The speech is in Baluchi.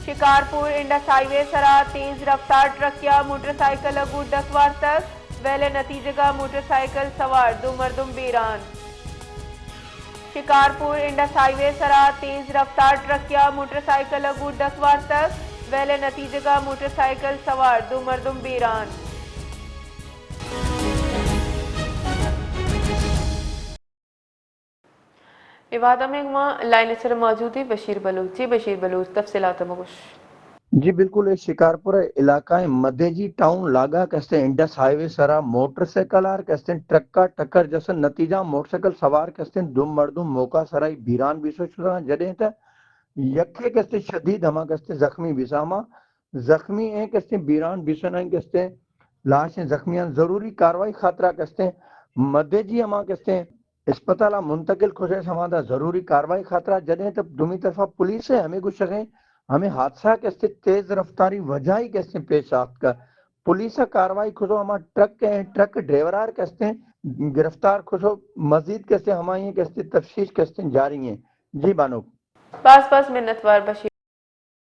شکارپور انڈس ہائی وے سرا تیز رفتار ٹرک یا موٹر سائیکل ء گوں ڈک وارتگ، ویل ء نتیجگ ء موٹر سائیکل سوار دو مردم بیران۔ شکارپور انڈس ہائی وے سرا تیز رفتار ٹرک یا موٹر سائیکل ء گوں ڈک وارتگ، ویل ء نتیجگ ء موٹر سائیکل سوار دو مردم بیران۔ اے وہد ء مئے گوما لائن ء سر موجود ایں بشیر بلوچ۔ جی بشیر بلوچ، تفصیلات ء مگوش۔ جی بالکل، اے شکارپور ء علاقہ ء مدیجی ٹاؤن لاگا کستیں انڈس ہائی وے سرا موٹر سائیکل آر کستیں ٹرک ء ٹکر جسن نتیجہ موٹر سائیکل سوار کستیں دو مردم موقع سرا ہی بیران بیسو شداں، جدیں تہ یکے کستیں شدید ہما کستیں زخمی بیسا، ہما زخمی ایں کستیں بیران بیسن ایں کستیں لاشیں زخمیاں ضروری کاروائی خاطرہ کستیں مدیجی ہما کستیں اسپتال ء منتقل کشش ہمادا ضروری کاروائی خاطرہ، جدیں تہ دومی طرفا پولیس ء ہمیں گوشگیں ہمیں حادثہ کستیں تیز رفتاری وجہ ہی کستیں پیش آتکا۔ پولیس ء کاروائی کشو ہما ٹرک ء ٹرک ڈرائیور آر کستیں گرفتار کشو، مزید کستیں ہمائی کستیں تفتیش کستیں جاری ہیں۔ جی بانک۔ باز باز منتوار بشیر۔